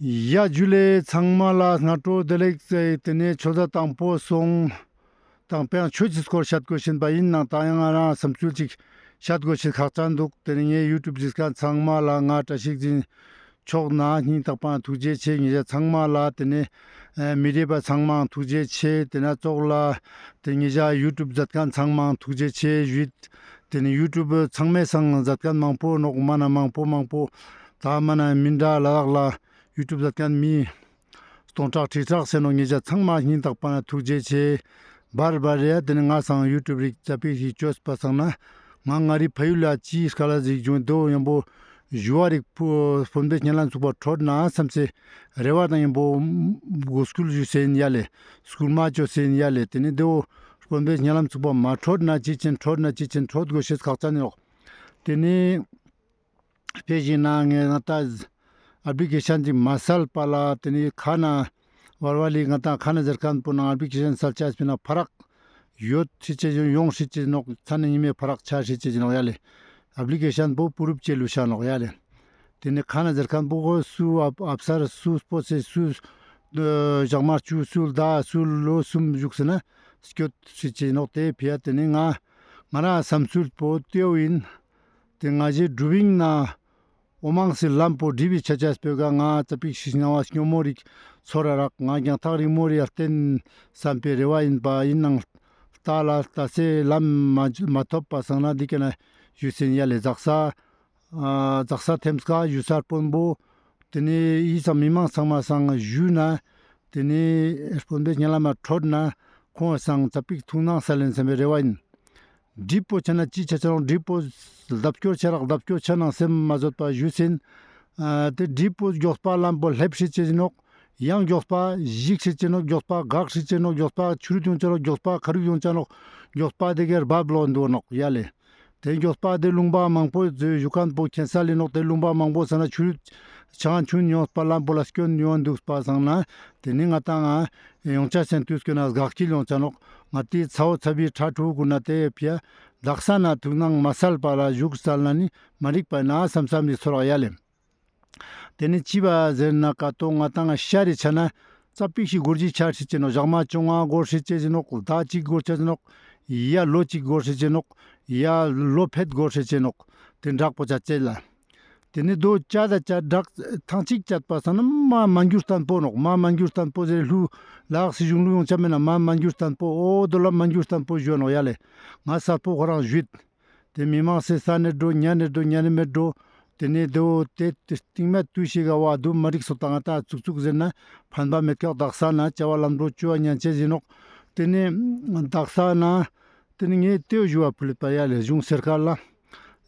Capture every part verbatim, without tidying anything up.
ཡ་ཇུ་ལེ། ཚང་མ་ལ་སྔ་དྲོ་བདེ་ལེགས། ཏེ་ནེ་ཆོས་ཟླ་དང་པོ་སོང་། དང་པོའང་ཆོས་ཀྱི་སྐོར་བཤད་དགོས་ཤེས་པ་ཡིན་ནང་ད་ཡང་ང་རང་བསམ་ཚུལ་ཅིག་བཤད་དགོས་ཤེས་ཁག་ཅན་འདུག་ཏེ་ནེ་ངའི་ཡུ་ཊུབ་གཟིགས་མཁན་ཚང་མ་ལ་ང་བཀྲ་ཤིས་འཛིན་ཆོག་ན་སྙིང་ཐག་པ་ནེ་ཐུགས་རྗེ་ཆེ། ཉེ་ཞ་ཚང་མ་ལ་ཏེ་ནེ་མི་རིགས་པ་ཚང་མའང་ཐུགས་རྗེ་ཆེ། ཏེ་ནེ་ཙོགས་ལ་ཏེ་ཉེ་ཞ་ཡུ་ཊུབ་མཛད་མཁན་ཚང་མའང་ཐུགས་རྗེ་ཆེ་ཞུས། ཏེ་ནེ་ཡུ་ཊུབ་ཚང་མའི་སང་མཛད་མཁན་མང་པོ་ནོག་མ་ན་མང་པོ་མང་པོ་ད་མ་ན་མི་འདྲ་ལ་དྭགས་ལ་ཡུ་ཊུབ་མཛད་མཁན་མི་སྟོང་ཕྲག་ཁྲི་ཕྲག་ཟེར་ནོག་ཉེ་ཞ་ཚང་མ་སྙིང་ཐག་པ་ནེ་ཐུགས་རྗེ་ཆེ། བར་བར་རེ་ཡ་ཏེ་ནེ་ང་སང་ཡུ་ཊུབ་རིག་ཙ་པིག་ཞིག་བཅོས་པ་སང་ན་ང་ང་རི་ཕ་ཡུལ་ལ་ཅི་སྐལ་ལ་ཞིག་བྱུང་དོ་ཡང་པོ་ཞུ་བ་རིག་པོ་དཔོན་པོའི་སྙན་ལམ་ཚུགས་པ་འཕྲོད་ན་བསམ་སེ་རེ་བ་དང་ཡང་པོ་མགོ་སྐུལ་ཞུ་སེ་ཡིན་ཡ་ལེ། སྐུལ་མ་བཅོ་སེ་ཡིན་ཡ་ལེ། ཏེ་ནེ་དེའོ་དཔོན་པོའི་སྙན་ལམ་ཚུགས་པ་མ་འཕྲོད་ན་ཅི་ཅན་འཕྲོད་ན་ཅི་ཅན་འཕྲོད་དགོས་ཤེས་ཁག་ཅན་ཡོད། ཏེ་ནེ་དཔེ་བཞིན་ན་ངས་ང་ད་ཨབ་ལི་ཀེ་ཤན་ཅིག་མ་སལ་པ་ལ་ཏེ་ནེ་ཁ་ན་བར་བ་ལི་ང་ད་ཁ་ན་ཟེར་མཁན་པོ་ནང་ཨབ་ལི་ཀེ་ཤན་སལ་ཆ་སྤེ་ན་ཕ་རག་ཡོད་ཤེས་ཅེ་ཡོང་ཤེས་ཅེ་ནོག་ཚ་ནེ་ཉི་མའི་ཕ་རག་ཆ་ཤེས་ཅེ་ནོག་ཡ་ལེ། ཨབ་ལི་ཀེ་ཤན་པོ་པུ་རུབ་ཅེ་ལུ་ཤ་ནོག་ཡ་ལེ། ཏེ་ནེ་ཁ་ན་ཟེར་མཁན་པོ་གོ་སུ་ཨབ་ཨབ་སར་སུ་སྤོ་སེ་སུ་ཞག་མ་བཅུ་སུ་ཟླ་སུ་ལོ་གསུམ་བཞུགས་སེ་ན་སྐྱོད་ཤེས་ཅེ་ནོག་ཏེ་ཕི་ཡ་ཏེ་ནེ་ང་ང་རང་བསམ་ཚུལ་པོ་ཏེའོ་ཡིན། ཏེ་ང་ཞེ་སྒྲུབ་ཡིན་ན་འོ་མང་སི་ལམ་པོ་སྒྲིབ་བི་ཆ་ཆ་སྤེ་ག་ང་ཙ་པིག་ཤིག་སྣང་བ་སྐྱོ་མོ་རིག་ཚོར་ར་རག་ང་རྒྱང་ཐག་རིང་མོ་རི་ཡར་བརྟེན་བསམ་པའི་རེ་བ་ཡིན་པ་ཡིན་ནང་ལྟ་ལ་ལྟ་སེ་ལམ་མ་མ་ཐོབ་པ་སང་ན་འདི་ཀ་ན་ཞུ་སེན་ཡ་ལེ། ཛག་ས་ཨ་ཛག་ས་ཐེམ་སྐ་ཞུ་ས་དཔོན་པོ་ཏེ་ནེ་ཡི་སང་མི་མང་ཚང་མ་སང་ཞུས་ན་ཏེ་ནེ་དཔོན་པོའི་སྙན་ལམ་མ་འཕྲོད་ན་ཁོང་སང་ཙ་པིག་ཐུགས་སྣང་སལ་ལེན་བསམ་པའི་རེ་བ་ཡིན། སྒྲིབ་པོ་ཆ་ན་ཅི་ཆ་ཆ་རུང་སྒྲིབ་པོ་ལྡབ་སྐྱོར་ཆ་རག་ལྡབ་སྐྱོར་ཆ་ནང་སེམས་མ་བཟོད་པ་ཞུ་སེན། ཨ་ཏེ་སྒྲིབ་པོ་མགྱོགས་པ་ལམ་པོ་ལེབ་ཤེས་ཅེ་ནོག་ཡང་མགྱོགས་པ་ཞིག་ཤེས་ཅེ་ནོག་མགྱོགས་པ་འགག་ཤེས་ཅེ་ནོག་མགྱོགས་པ་ཆུ་རུད་ཡོང་ཆ་ནོག་མགྱོགས་པ་ཁ་རུད་ཡོང་ཆ་ནོག་མགྱོགས་པ་དེ་གར་བབ་ལོ་འདུག་ནོག་ཡ་ལེ། ཏེ་མགྱོགས་པ་དེ་ལུང་པ་མང་པོ་ཞུ་མཁན་པོ་ཁྱེན་ས་ལེ་ནོག་ཏེ་ལུང་པ་མང་པོ་ས་ན་ཆུ་རུད་ཆང་ཆུན་ཡོང་པ་ལམ་པོ་ལ་སྐྱོན་ཡོང་འདུག་པ་སང་ན་ཏེ་ནེ་ང་ཏང་ཡོང་ཆ་སེན་དུས་སྐྱོན་ན་འགག་ཁྱིལ་ཡོང་ཆ་ནོག་ང་ཏི་ཚ་བོ་ཚ་བི་ཁྲ་ཁྲུ་གུ་ན་ཏེ་ཕི་ཡ་དག་ས་ན་ཐུགས་སྣང་མ་སལ་པ་ལ་བཞུགས་སལ་ན་ནི་མ་རིག་པ་ན་བསམ་བསམ་ནི་ཚོར་བ་ཡ་ལེ། ཏེ་ནེ་ཅི་བ་ཟེར་ན་ཀ་ཏོ་ང་ཏང་ཤ་རི་ཆ་ན་ཙ་པིག་ཤིག་སྒོར་ཅི་ཆ་ཤེས་ཅེ་ནོག་ཞག་མ་བཅོ་ལྔ་སྒོར་ཤེས་ཅེ་ནོག་ཟླ་གཅིག་སྒོར་ཤེས་ཅེ་ནོག་ཡ་ལོ་གཅིག་སྒོར་ཤེས་ཅེ་ནོག་ཡ་ལོ་ཕེད་སྒོར་ཤེས་ཅེ་ནོག་ཏེ་འདྲག་པོ་ཆ་ཅེ་ལ། ཏེ་ནེ་དོ་ཅ་ད་ཅ་འདྲག་ཐང་ཅིག་ཅད་པ་སང་ན་མ་མ་འགྱུར་བརྟན་པོ་ནོག་མ་མ་འགྱུར་བརྟན་པོ་ཟེར་ལྷུ་ལག་སི་གཞུང་ལུ་ཡོང་ཆ་མེད་ན་མ་མ་འགྱུར་བརྟན་པོ་འོ་དོ་ལ་མ་འགྱུར་བརྟན་པོ་ཞུ་ནོག་ཡ་ལེ། ང་ས་པོ་ཁོ་རང་ཞུས། ཏེ་མི་མང་སེ་ས་ནེ་འགྲོ་ཉ་ནེ་འགྲོ་ཉ་ནེ་མེད་འགྲོ། ཏེ་ནེ་དེའོ་ཏེ་སྟིང་མ་ཏུས་ཤིག་ག་བ་དུ་མ་རིག་སོ་ཏང་ཏ་ཙུག་ཙུག་ཟེར་ན་ཕན་པ་མེད་ཀྱག་དག་ས་ན་བྱ་བ་ལམ་འགྲོ་བཅུ་བ་ཉན་ཅེ་ཟིན་ནོག་ཏེ་ནེ་དག་ས་ན་ཏེ་ནེ་ངས་ཏེའོ་ཞུ་བ་ཕུལ་ལེ་པ་ཡ་ལེ་གཞུང་སེར་ཁ་ལ།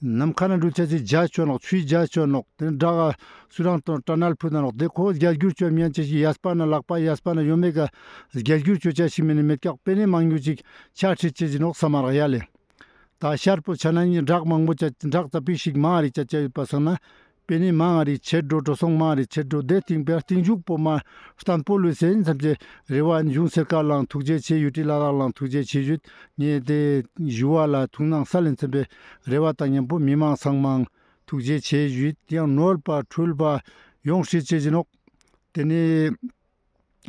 ནམ་མཁའ་ན་འགྲུལ་ཆ་ཅེ་རྒྱ་ཆོ་ནོག་ཆུའི་རྒྱ་ཆོ་ནོག་ཏེ་ནེ་བྲག་ག་སུ་རང་དང་ཏ་ནལ་ཕུ་ན་ནོག་ཏེ་ཁོ་རྒྱ་སྒྱུར་ཆོ་མི་ཡན་ཅེ་ཞིག་ཡས་པ་ན་ལག་པ་ཡས་པ་ན་ཡོད་མེད་ག་རྒྱ་སྒྱུར་ཆོ་ཆ་ཞིག་མེད་ནི་མེད་ཀྱག་པེ་ནེ་མང་ཉུ་ཅིག་ཆ་ཁྲིད་ཅེ་ཟིན་ནོག་ས་མ་རག་ཡ་ལེ། ད་ཤར་པོ་ཆ་ན་ནི་བྲག་མང་པོ་ཆ་བྲག་ཙ་པིག་ཤིག་མང་རིག་ཆ་ཆ་ཡོད་པ་སང་ན་པེ་ནེ་མང་རིག་ཆེད་འགྲོ་འགྲོ་སོང་མང་རིག་ཆེད་འགྲོ་དེ་སྟིང་པའི་སྟིང་མཇུག་པོ་མ་བརྟན་པོ་ལུས་སེ་ཡིན་བསམ་ཅེ་རེ་བ་གཞུང་སེར་ཁ་ལའང་ཐུགས་རྗེ་ཆེ་ཡུ་ཊི་ལ་ལག་ལའང་ཐུགས་རྗེ་ཆེ་ཞུས་ངས་དེ་ཞུ་བ་ལ་ཐུགས་སྣང་སལ་ལེན་བསམ་པའི་རེ་བ་དང་མཉམ་པོ་མི་མང་ཚང་མའང་ཐུགས་རྗེ་ཆེ་ཞུས་ཡང་ནོར་པ་འཁྲུལ་པ་ཡོང་ཤེས་ཅེ་ཟིན་ནོག་ཏེ་ནེ།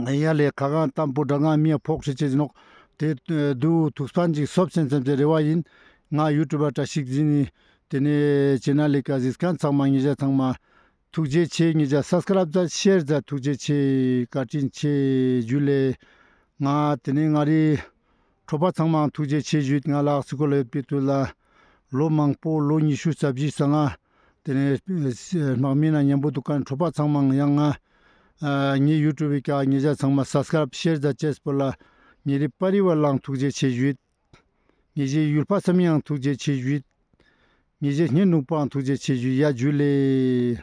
ཡ་ལེ་ཁ་གང་ཏམ་པོ་དྲ་ང་མི་ཡ་ཕོག་ཤེས་ཅེ་ཟིན་ནོག་ཏེ་དུ་ཐུགས་ཕན་ཅིག་སོབ་སེན་སེམས་ཏེ་རེ་བ་ཡིན། ང་ཡུ་ཊུབ་པ་བཀྲ་ཤིས་འཛིན་ནི་ཏེ་ནེ་ཅེ་ནལ་ལི་ཀ་གཟིགས་མཁན་ཚང་མ་ཉེ་ཞ་ཚང་མ་ཐུགས་རྗེ་ཆེ། ཉེ་ཞ་སབ་སི་ཀ་རབ་མཛད་ཤེར་མཛད་ཐུགས་རྗེ་ཆེ། བཀའ་དྲིན་ཆེ་ཇུ་ལེ། ང་ཏེ་ནེ་ང་རི་གྲོགས་པ་ཚང་མ་ཐུགས་རྗེ་ཆེ་ཞུས། ང་ལ་སུ་ཁོ་ལ་ཡོད་པའི་དུས་ལ་ལོ་མང་པོ་ལོ་ཉི་ཤུ་རྩ་བཞི་སང་ང་ཏེ་ནེ་དམག་མི་ན་མཉམ་པོ་འདུག་མཁན་གྲོགས་པ་ཚང་མ་ཡང་ང་ཨ་ངའི་ཡུ་ཊུབ་བི་ཀ་ཉེ་ཞ་ཚང་མ་སབ་སི་ཀ་རབ་ཤེར་མཛད་ཅེས་པོ་ལ་ངའི་རི་པ་རི་བར་ལའང་ཐུགས་རྗེ་ཆེ་ཞུས། ངའི་ཞེ་ཡུལ་པ་ཚང་མའང་ཐུགས་རྗེ་ཆེ་ཞུས། ངའི་ཞེ་ཉེ་ནུག་པའང་ཐུགས་རྗེ་ཆེ་ཞུས། ཡ་ཇུ་ལེ།